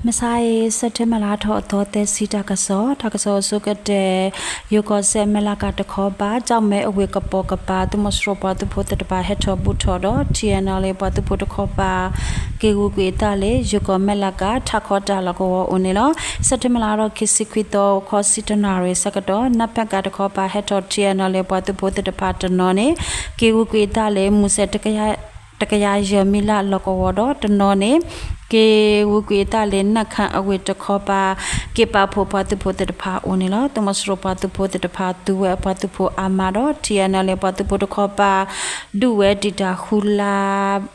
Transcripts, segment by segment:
မုၢ်ဆါအံၤ စဲးပထ့ဘၢၣ်လါထီၣ်အသီသၢဆံ တၢ်ကစီၣ်, တၢ်ကစီၣ်အဆိကတၢၢ်, ယိၤကီၢ်စဲၣ် မဲၢ်လးကၤတခီပၤ ကၠီၣ်မဲအဝ့ၢ်ကပိာ်ကပၤ သုးမီၤစိရိၤပှၤသုးဖိသ့ၣ်တဖၣ်ဟဲထီၣ်ဘူးထီၣ်ဒီး ထံၣ်အဲၣ်နီၣ်လ့ၣ် ပှၤသုးဖိတခီပၤ က့ၤဂုာ်ကွံာ်အသးလၢ ယိၤကီၢ်မဲၢ်လးကၤ ထးခီတၢ်လီၢ်ကဝီၤအိၣ်န့ၣ်လီၤ. စဲးပထ့ဘၢၣ်လါထီၣ်ခံဆံခွံသီ ခီဆံတနၣ်ရံၣ်ဆၢကတီၢ် နၢ်ဖဲကၤတခီပၤ ဟဲထီၣ်ထံၣ်အဲၣ်နီၣ်လ့ၣ် ပှၤသုးဖိသ့ၣ်တဖၣ်တနီၤန့ၣ် က့ၤဂုာ်ကွံာ်အသးလၢ မုၢ်စဲး တကယၤယဲၢ်မံလးလီၢ်ကဝီၤဒီး တနီၤန့ၣ် က့ၤဂုာ်ကွံာ်အသးလၢ နၢ်ခၣ်အဝ့ၢ်တခီပၤ က့ၤပာ်ဖှိၣ်ပှၤသုးဖိသ့ၣ်တဖၣ်အအိၣ်န့ၣ်လီၤ. သုးမီၤစိရိၤပှၤသုးဖိသ့ၣ်တဖၣ် သူဝဲအပှၤသုးဖိအါမးဒီး ထံၣ်အဲၣ်နီၣ်လ့ၣ် ပှၤသုးဖိတခီပၤ ဒုးဝဲတံာ်တာ်ဃုလါ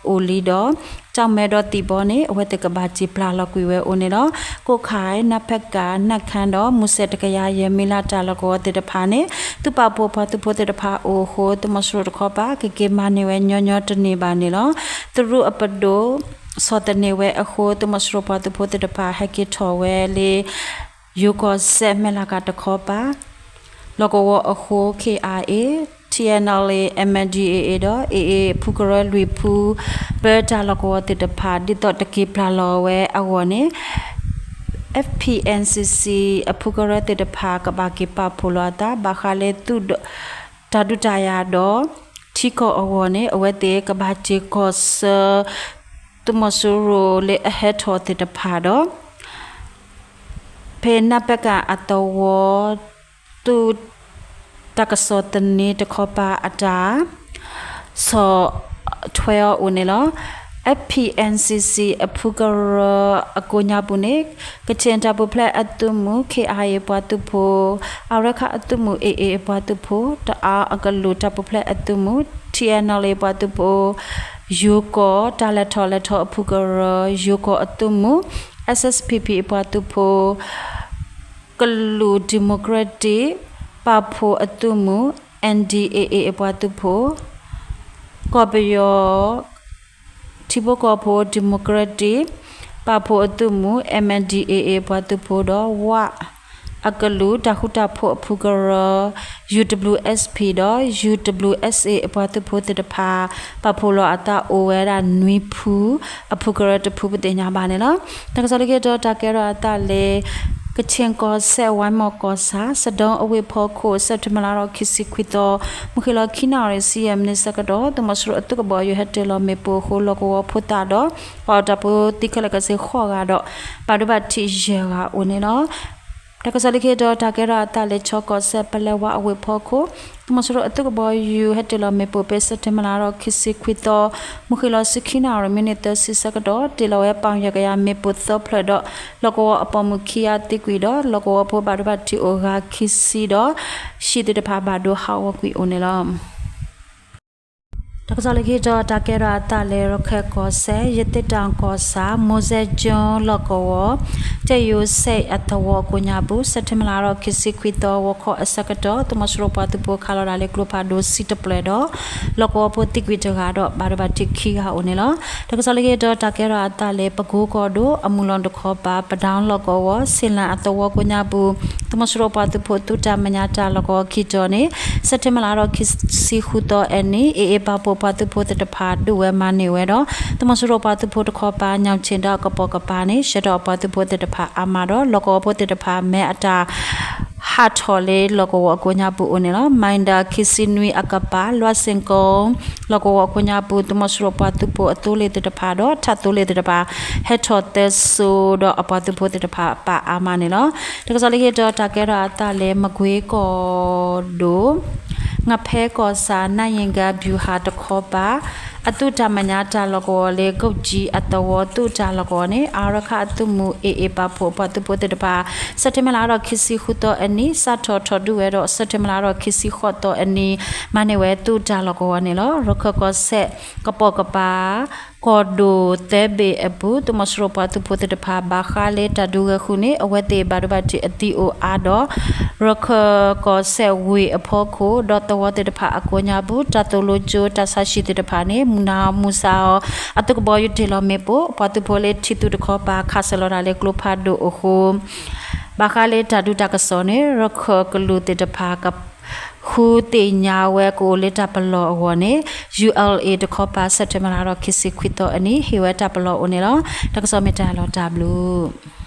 အိၣ်လံဒီး ကၠီၣ်မဲဒီးသံၣ်ဘီန့ၣ် အဝဲသ့ၣ်ကဘၣ်စံၣ်ပျၢ်လီၤကွံာ်ဝဲအိၣ်န့ၣ်လီၤ. ကိးခါ နၢ်ဖဲကၤ နၢ်ခၣ်ဒီး မုၢ်စဲး တကယၤယဲၢ်မံလး တၢ်လီၢ်ကဝီၤသ့ၣ်တဖၣ်န့ၣ် သုးပာ်ဖှိၣ်ပှၤသုးဖိသ့ၣ်တဖၣ်အိၣ်အဃိ သုးမီၤစိရိၤတခီပၤ ကက့ၤမၤန့ၢ်ဝဲညီညီတန့ၢ်ဘၣ်န့ၣ်လီၤ. သရူးအပဒိၣ် ဆီၣ်သနံးဝဲအဃိ သုးမီၤစိရိၤပှၤသုးဖိသ့ၣ်တဖၣ် ဟဲက့ၤထီၣ်ဝဲလၢ ယိၤကီၢ်စဲၣ် မဲၢ်လးကၤတခီပၤ လီၢ်ကဝီၤအဃိ ခ့ၣ်အါအ့ၣ် ထံၣ်အဲၣ်နီၣ်လ့ၣ် MNDAA ဒီး AA အဖုကရၢလွံၢ်ဖု ပၢတၢ်လီၢ်ကဝီၤသ့ၣ်တဖၣ် ဒ်သိးတက့ၤပျၢ်လီၤဝဲအဂီၢ်န့ၣ် FPNCC အဖုကရၢသ့ၣ်တဖၣ် ကဘၣ်က့ၤပာ်ဖှိၣ်လီၤအသး ဘၣ်ဃးလၢ တၢ်ဒုးတၢ်ယၤဒီး ထံကီၢ်အဂီၢ်န့ၣ် အဝဲသ့ၣ်ကဘၣ်စ့ၢ်ကီးဆှၢ သုးမီၤစိရိၤလၢအဟဲထီၣ်သ့ၣ်တဖၣ်ဒီး ဖဲနၢ်ဖဲကၤအသဝီ သုး တၢ်ကစီၣ်သန့တခီပၤအတၢ် ဆီၣ်ထွဲအီၤအိၣ်န့ၣ်လီၤ. FPNCC အဖုကရၢအကိးညါပူၤန့ၣ် ကချ့ၣ်တၢ်ပူၤဖျဲးအသုးမုၢ် ခ့ၣ်အါအ့ၣ် ပှၤသုးဖိ, အရခၢၣ်အသုးမုၢ် AA အပှၤသုးဖိ, တအါအကလုာ်တၢ်ပူၤဖျဲးအသုးမုၢ် ထံၣ်အဲၣ်နီၣ်လ့ၣ် ပှၤသုးဖိ, ယိၤကီၢ်တၢ်လဲၤထီၣ်လဲၤထီအဖုကရၢ ယိၤကီၢ်အသုးမုၢ် SSPP အပှၤသုးဖိ ကလုာ်ဒံၣ်မိၣ်ကရ့တံၣ် ပာ်ဖှိၣ်အသုးမုၢ် NDAA အပှၤသုးဖိ, ကီၢ်ပယီၤ ထံဖိကီၢ်ဖိဒံၣ်မိၣ်ကရ့တံၣ် ပာ်ဖှိၣ်အသုးမုၢ် MNDAA အပှၤသုးဖိဒီး ဝ အကလုာ်တၢ်ဃူတၢ်ဖိးအဖုကရၢ UWSP ဒီး UWSA အပှၤသုးဖိသ့ၣ်တဖၣ် ပာ်ဖှိၣ်လီၤအသးအိၣ်ဝဲဒၣ်နွံဖု အဖုကရၢတဖု ပသ့ၣ်ညါဘၣ်န့ၣ်လီၤ. တၢ်ကစီၣ်လၢခံတီၤ တၢ်ကဲထီၣ်အသးလၢ ကချ့ၣ်ကီၢ်စဲၣ် ဝါမီၢ်ကီၢ်ဆၣ် စဒီအဝ့ၢ်ဖီခိၣ် စဲးပထ့ဘၢၣ်လါထီၣ်ခံဆံခွံသီ မုၢ်ဃ့ၢ်လီၤခံနၣ်ရံၣ်ဆံယဲၢ်မံးနံးဆၢကတီၢ် သုးမီၤစိရိၤအသုးကဘီယူၤဟဲတ့ၢ်လီၤမ့ၣ်ပိၢ်အဃိ လီၢ်ကဝီၤဖိသၣ်ဒီး ပှၤအီၣ်တၢ်ဖိသံခဲလၢာ်ခဲဆ့ဃိးဂၤဒီး ဘၣ်ဒိဘၣ်ထံးယဲၢ်ဂၤအိၣ်န့ၣ်လီၤ. တၢ်ကစီၣ်လၢခံတီၤ တၢ်ကဲထီၣ်အသးလၢ ခၠီကီၢ်စဲၣ် ပလဲဝါအဝ့ၢ်ဖီခိၣ် သုးမီၤစိရိၤအသုးကဘီယူၤဟဲတ့ၢ်လီၤမ့ၣ်ပိၢ်ဖဲ စဲးပထ့ဘၢၣ်လါထီၣ်ခံဆံခွံသီ မုၢ်ဃ့ၢ်လီၤဆံခံနၣ်ရံၣ်မံးနံးသၢဆံဆၢကတီၢ် တ့ၢ်လီၤဝဲပီၣ်ယဲၢ်ကယၤမ့ၣ်ပိၢ်သၢဖျၢၣ်ဒီး လီၢ်ကဝီၤအပိာ်မုၣ်ခံဂၤသံကွံာ်ဒီး လီၢ်ကဝီၤဖိဘၣ်ဒိဘၣ်ထံးအိၣ်ဂၤခံဆံဒီး ဟံၣ်သ့ၣ်တဖၣ်ဘၣ်ဒိဟးဂီၤကွံာ်အိၣ်န့ၣ်လီၤ. တၢ်ကစီၣ်လၢခံတီၤ တၢ်ကဲထီၣ်အသးလၢ ရခၢၣ်ကီၢ်စဲၣ် ရသေ့တောင်ကီၢ်ဆၣ် မိုးစဲကျွန်း လီၢ်ကဝီၤ တၢ်ယိၤဆဲးအသဝီကိးညါပူၤ စဲးပထ့ဘၢၣ်လါထီၣ်ခံဆံခွံသီ ဂီၤခီအဆၢကတီၢ် သုးမီၤစိရိၤပှၤသုးဖိခးလီၤတၢ်လၢကျိဖးဒိၣ်ဆံတဖျၢၣ်ဒီး လီၢ်ကဝီၤဖိသံကွံာ်တဂၤဒီး ဘၣ်ဒိဘၣ်ထံးခံဂၤအိၣ်န့ၣ်လီၤ. တၢ်ကစီၣ်လၢခံတီၤ တၢ်ကဲထီၣ်အသးလၢ ပကိကီၢ်ဒိၣ်အမုၢ်လီၤတခီပၤ ပဒၢလီၢ်ကဝီၤ ဆ့ၣ်လၣ်အသဝီကိးညါပူၤ သုးမီၤစိရိၤပှၤသုးဖိသုးတၢ်မဲာ်ညါတၢ်လီၢ်ကဝီၤခံတီၤန့ၣ် စဲးပထ့ဘၢၣ်လါထီၣ်ခံဆံဃုသီအနံၤ AA ပာ်ဖှိၣ်ပှၤသုးဖိသ့ၣ်တဖၣ်ဒုးဝဲမၤန့ၢ်ဝဲဒီး သုးမီၤစိရိၤပှၤသုးဖိတခီပၤ ညောင်ခြင် ဒီးကပိာ်ကပၤန့ၣ် ဆှၢထီၣ်အပှၤသုးဖိသ့ၣ်တဖၣ်အါမးဒီး လီၢ်ကဝီၤဖိသ့ၣ်တဖၣ် မဲအတၢ်ဟးထီၣ်လၢလီၢ်ကဝီၤအကိးညါပူၤအိၣ်န့ၣ်လီၤ. မံၤဒၣ်ခံဆံနွံအကပၤ လွၣ်စ့ၣ်ကိ လီၢ်ကဝီၤအကိးညါပူၤ သုးမီၤစိရိၤပှၤသုးဖိအသိလ့ၣ်သ့ၣ်တဖၣ်ဒီး ထးသိလ့ၣ်သ့ၣ်တဖၣ် ဟဲထီၣ်သၢစိၤဒီး အပှၤသုးဖိသ့ၣ်တဖၣ်ပာ်အါမးန့ၣ်လီၤ. တၢ်ကစီၣ်လၢခံတီၤ တၢ်ကဲထီၣ်အသးလၢ မကွ့ကီၢ်ဒိၣ် ငဖဲကီၢ်ဆၣ် နၢ်ယံၤကၤ ဗျူဟာ တခီပၤ အသုးတၢ်မဲာ်ညါတၢ်လီၢ်ကဝီၤလၢ ကုၣ်ကၠံအသဝီ သုးတၢ်လီၢ်ကဝီၤန့ၣ် အါရခၣ်အသုးမုၢ် AA ပာ်ဖှိၣ်အပှၤသုးဖိသ့ၣ်တဖၣ် စဲးပထ့ဘၢၣ်လါထီၣ်ခံဆံဃုသီအနံၤ စးထီၣ်ထီၣ်ဒုးဝဲဒီး စဲးပထ့ဘၢၣ်လါထီၣ်ခံဆံဃိးသီအနံၤ မၤန့ၢ်ဝဲသုးတၢ်လီၢ်ကဝီၤန့ၣ်လီၤ. ရခၢၣ်ကီၢ်စဲၣ် ကပိာ်ကပၤ ကီၢ်ဒိၣ်သၢဘ့ၣ်အပူၤ သုးမီၤစိရိၤပှၤသုးဖိသ့ၣ်တဖၣ် ဘၣ်ဃးလၢတၢ်ဒုးဂဲၤဃုာ်န့ၣ် အဝဲသ့ၣ်ဘၣ်ဒိဘၣ်ထံးအသံအိၣ်အါဒီး ရခၢၣ်ကီၢ်စဲၣ်ဝ့ၢ်အဖီခိၣ် ဒီးသဝီသ့ၣ်တဖၣ်အကိးညါပူၤ တၢ်သိၣ်လိကၠိ တၢ်ဆါဟံၣ်သ့ၣ်တဖၣ်န့ၣ် မုၢ်နၤမုၢ်ဆါအီၤ အသုးကဘီယူၤတ့ၢ်လီၤမ့ၣ်ပိၢ် ပှၤသုးဖိလၢထံသုးတခီပၤ ခးစၢၤလီၤတၢ်လၢကျိဖးဒိၣ်အဃိ ဘၣ်ဃးလၢတၢ်ဒုးတၢ်ကစီၣ်န့ၣ် ရခၢၣ်ကလုာ်သ့ၣ်တဖၣ် ဃုသ့ၣ်ညါဝဲကအိၣ်လၢတၢ်ပလီၢ်အဂီၢ်န့ၣ် ULA တခီပၤ စဲးပထ့ဘၢၣ်လါထီၣ်ခံဆံခွံသီအနံၤ ဟ့ၣ်ဝဲတၢ်ပလီၢ်အိၣ်န့ၣ်လီၤ. တၢ်ကစီၣ်မ့ၢ်တၢ်လီၤတၢ်ဘျုး